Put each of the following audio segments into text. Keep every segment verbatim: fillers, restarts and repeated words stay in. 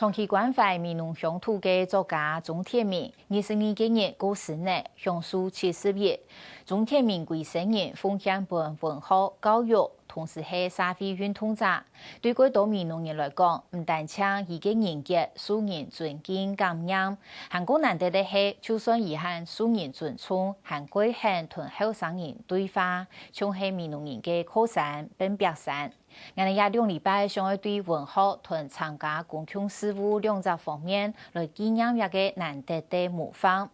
長期關懷美濃鄉土个作家鍾天明，二十二个月過身了，享壽七十一。鍾天明歸生人奉獻分文學、教育，同時係社會運動者。對蓋多美濃人來講，毋單淨佢个人格受人尊敬感念，還過難得个係，就算佢還受人尊重，還蓋肯同後生人對話，像係美濃人个靠山、半壁山。 𠊎等這兩禮拜想愛對文學同參加公共事務兩隻方面來紀念這个難得个模範。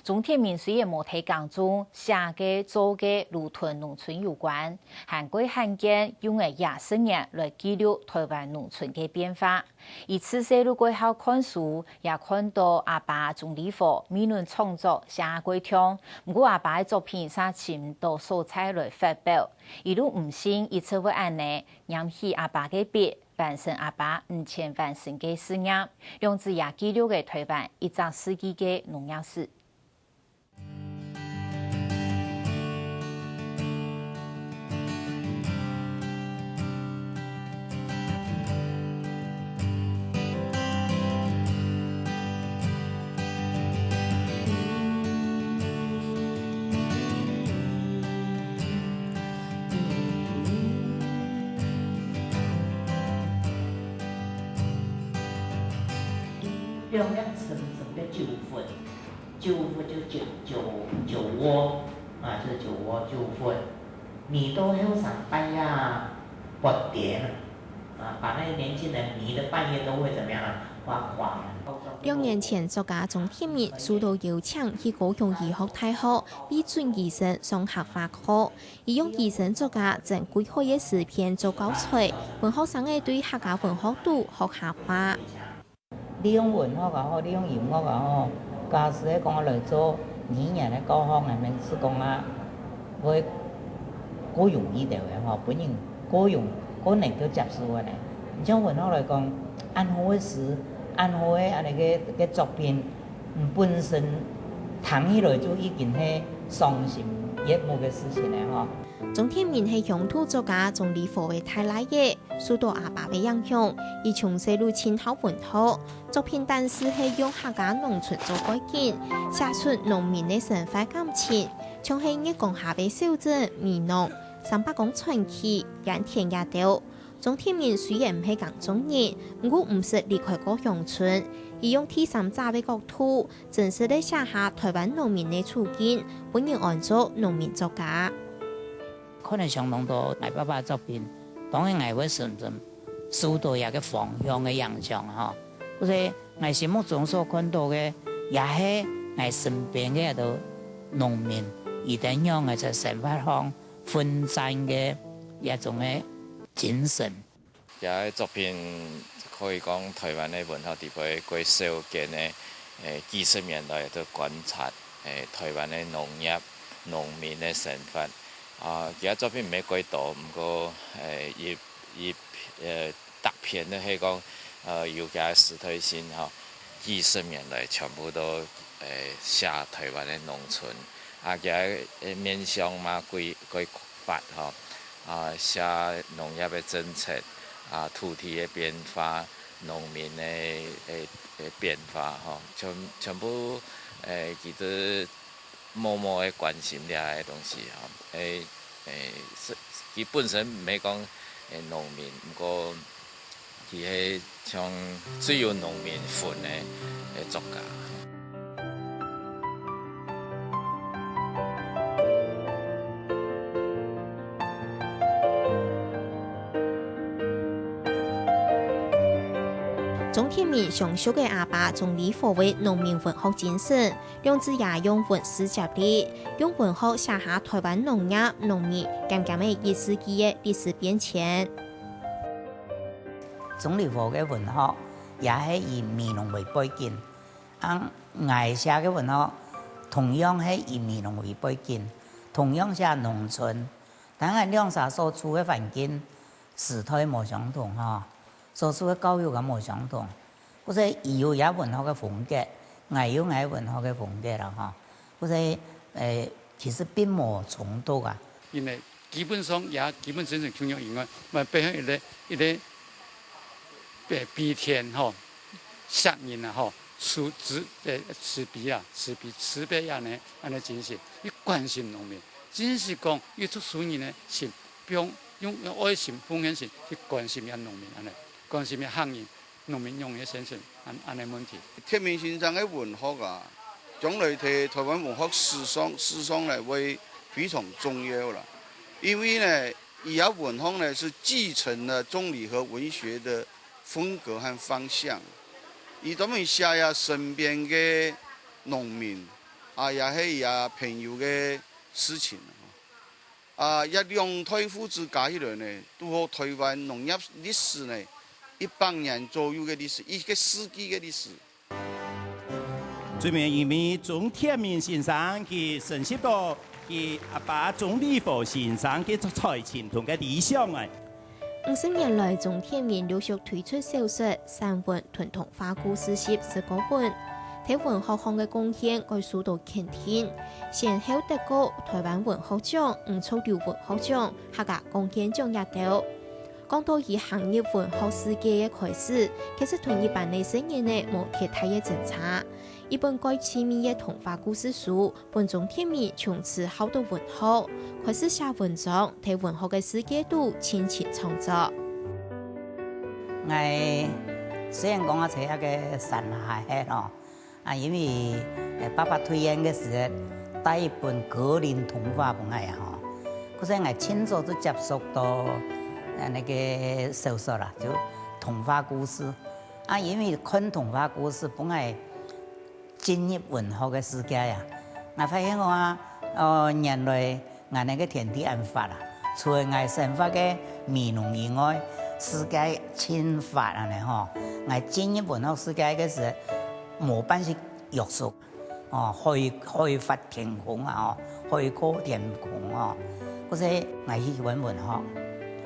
鍾天明雖然無忒耕種，寫个、做个攄同農村有關，還蓋罕見用了幾十年來記錄臺灣農村个變化。佢自細就蓋好看書，也看著阿爸鍾理和美濃創作寫蓋暢，毋過阿爸个作品嗄尋毋著所在來發表。 佢就毋信一直會恁呢，拈起阿爸个筆，完成阿爸毋曾完成个事業，兩子爺記錄个臺灣一隻世紀个農業史。 兩粒深深个酒窟，酒窟就酒，酒，酒窩，啊，就是酒窩，酒窟。味道後生半夜發癲啊，啊，把那些年輕人迷得半夜都會怎麼樣啊？發狂。兩年前，作家鍾天明受到邀請去高雄醫學大學為準醫生上客話課，佢用醫生作家曾貴海个詩篇做教材，分學生仔對客家文學肚學客話。 利用文學也好，利用音樂也好，假使係講來做語言个教學，𠊎等係講啊，會較容易兜个吼，分人較容，較能夠接受个呢。你像文學來講，恁好个詩，恁好个恁呢个，个作品，你本身聽起來就已經係賞心悅目个事情了吼。鍾天明係鄉土作家鍾理和个大倈仔， 受到阿爸个影響，佢從細就盡好文學，作品單字係用客家農村做背景，寫出農民个生活感情，像係月光下个小鎮美濃、三伯公傳奇、鹽田這兜。鍾天明雖然毋係耕種人，毋過毋識離開過鄉村，佢用第三者个角度，真實个寫下臺灣農民个處境，分人安做農民作家。 看了相當多𠊎爸爸作品，當然𠊎會深深受到這个方向个影響吼。故所𠊎心目中所看到个，也係𠊎身邊个這兜農民，佢等仰仔在生活上奮戰个這種个精神。 厥个作品可以講臺灣个文學裡背過少見个，誒，幾十年來都觀察，誒，臺灣个農業、農民个生活。啊，厥作品毋係過多，毋過，誒，一，一，呃，逐篇都係講，呃，有厥个時代性吼，幾十年來全部都，誒，寫臺灣个農村。啊，厥个，誒，面向嘛，幾，幾 法吼，啊，寫農業个政策，啊，土地个變化，農民个，誒，誒，變化吼，全，全部，誒，其實默默个關心這个東西吼，誒，誒，是，佢本身毋係講，誒，農民，毋過 佢係像最有農民魂个，个作家。鍾天明相續个阿爸鍾理和个農民文學精神，兩子爺用文字接力，用文學寫下臺灣農業、農民漸漸个一世紀个歷史變遷。 鍾理和个文學也係以美濃為背景，啊，𠊎寫个文學同樣係以美濃為背景，同樣寫農村，但𠊎兩儕所處个環境、時代無相同吼，所受个教育也無相同。故所佢有佢文學个風格，𠊎有𠊎文學个風格啦吼。故所，誒，其實並無衝突啊。因為 基本上也基本精神共樣以外，嘛背後一個，一個，呃，悲天吼，惜人啊吼，慈，慈，呃，慈悲啊，慈悲慈悲恁呢，恁呢精神，去關心農民，真係講有讀書人个心，用，用，用愛心、奉獻心去關心這農民恁呢，關心這客人、農民、農業先生恁，恁呢問題。田面先生个文學啊，將來在台灣文學史上，史上呢會非常重要啦。因為呢，佢个文學呢是繼承了鍾理和文學的風格和方向。佢專門寫佢身邊个農民，啊，也係佢朋友个事情。啊，這兩代父子加起來呢，堵好台灣農業歷史呢，一百年左右个歷史，一個世紀个歷史。最尾一位鍾天民先生，佢承襲到佢阿爸鍾理和先生个才情同个理想啊。五十年來，鍾天民陸續推出小說、散文同童話故事集十過本，在文學項个貢獻蓋受到肯定，先後得過台灣文學獎、吳濁流文學獎、客家貢獻獎這兜。講到佢行入文學世界个開始，其實同一般个細人仔無忒大个爭差。一本蓋趣味个童話故事書，分鍾天民從此好到文學，開始寫文章，在文學个世界肚盡情創作。𠊎雖然講𠊎在一個山下个咯，啊，因為，呃，爸爸退休个時候帶一本格林童話分𠊎啊吼，故所𠊎盡早就接觸到，呃，那個小說啦，就童話故事。啊，因為看童話故事分𠊎進入文學个世界啊，𠊎發現講啊，哦，原來𠊎那個天地恁闊啊，除了𠊎生活个美濃以外，世界盡闊恁呢吼。𠊎進入文學世界个時，無半息約束，哦，海，海闊天空啊，哦，海闊天空哦。故所𠊎喜歡文學，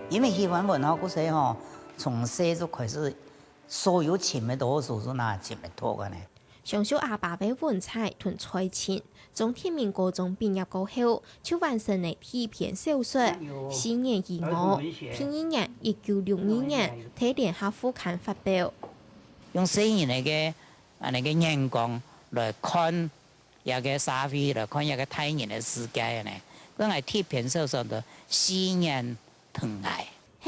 因為喜歡文學，故所吼，從細就開始所有尋得到个書就拿尋得到个呢。 享受阿爸个文采同才情，鍾天民高中畢業過後，就完成了第一篇小說《四年以後》。第二年，一九六二年，在聯合副刊發表。用細人仔个，恁呢个眼光來看這個社會，來看這個大人个世界呢，該𠊎第一篇小說就《四年疼𠊎》。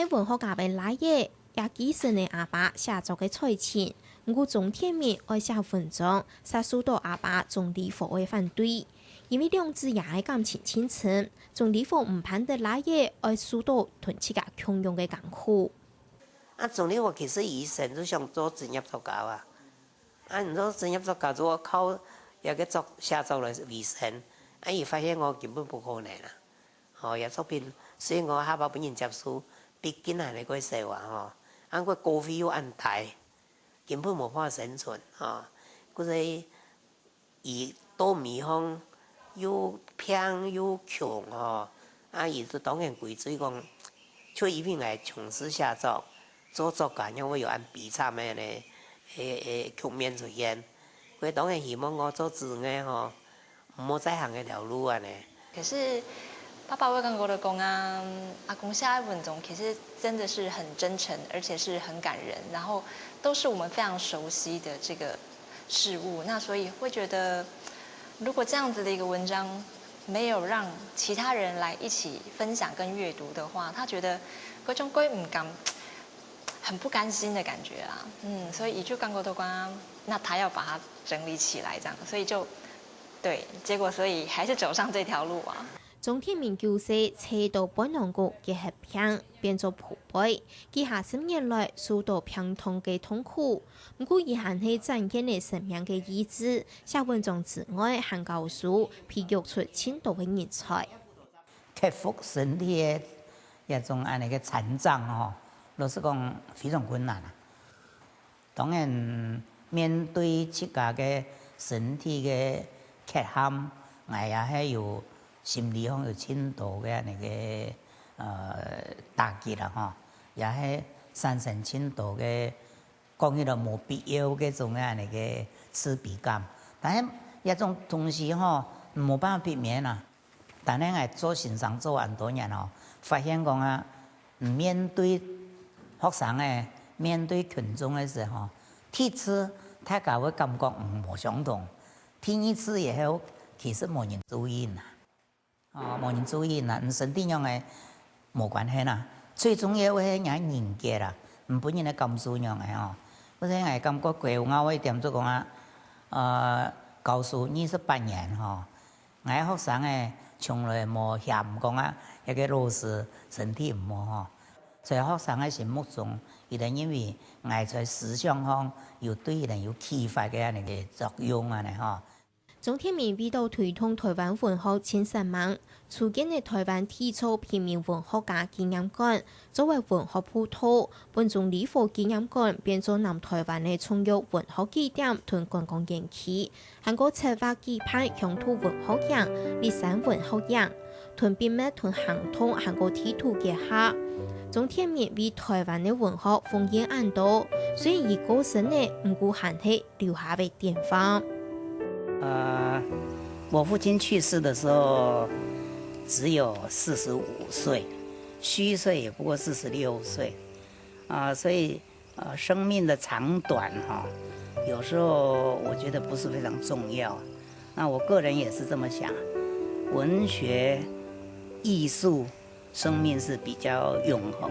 係文學家个倈仔， 也繼承了阿爸寫作个才情，毋過鍾天民愛寫文章，煞受到阿爸鍾理和个反對。因為兩子爺个感情盡親，鍾理和毋盼得倈仔愛受到同自家共樣个艱苦。啊，鍾理和其實佢一生就想做職業作家啊。啊，你做職業作家就愛靠這個作，寫作來維生，啊，佢發現講根本不可能啊。 吼，這作品雖然講下擺分人接受，畢竟還係過少啊吼，啊，該稿費又恁低，根本無辦法生存吼。故所以佢到尾項又病又窮吼，啊，佢就當然歸罪講，就因為𠊎從事寫作，做作家仰會有恁悲慘个呢，誒，誒，局面出現。𠊎當然希望𠊎做子女吼， 毋好再行這條路恁呢。可是爸爸會感覺到講啊，阿公寫的文章其實真的是很真誠，而且是很感人，然後都是我們非常熟悉的這個事物，那所以會覺得，如果這樣子的一個文章沒有讓其他人來一起分享跟閱讀的話，他覺得各種歸毋甘，很不甘心的感覺啦。嗯，所以就感覺到講啊，那他要把它整理起來，這樣，所以就 對，結果所以還是走上這條路啊。鍾天民九歲，在到背囊骨結核病，變做駝背，幾下十年來受到病痛个痛苦。毋過佢還係展現了生命个意志，寫文章之外，還教書，培育出盡多个人才。克服身體个一種恁呢个殘障吼，老實講非常困難啊。 當然，面對自家个身體个缺陷，𠊎也係有心理上有盡多个那個，呃，打擊啦吼，也係產生盡多个講起來無必要个種个那個自卑感。但係這種東西吼，無辦法避免啊。但係𠊎做先生做恁多年吼，發現講啊， 面對學生个，面對群眾个時候，第一次大家會感覺，嗯，無相同。第二次以後，其實無人注意啦。哦，無人注意啦，嗯，身體樣仔無關係啦。最重要个係若人格啦，嗯，本人个感受樣仔吼。所以𠊎感覺過有𠊎一點就講啊，呃，教書二十八年吼，𠊎个學生仔從來無嫌講啊，該個老師身體毋好吼。在學生个心目中，佢等認為𠊎在思想上有對佢等有啟發个恁樣个作用恁樣吼。 鍾天民為著推動臺灣文學盡煞猛，籌建了臺灣第一座平民文學家紀念館，作為文學步道，分鍾理和紀念館變做南臺灣个重要文學據點同觀光園區，還過策劃舉辦鄉土文學營、立山文學營，同筆墨同行動還過地圖結合。鍾天民為臺灣个文學奉獻恁多，雖然已過身了，毋過還係 留下个典範。呃，我父亲去世的时候只有四十五岁，虚岁也不过四十六岁啊，所以呃，生命的长短哈，有时候我觉得不是非常重要。那我个人也是这么想，文学、艺术、生命是比较永恒。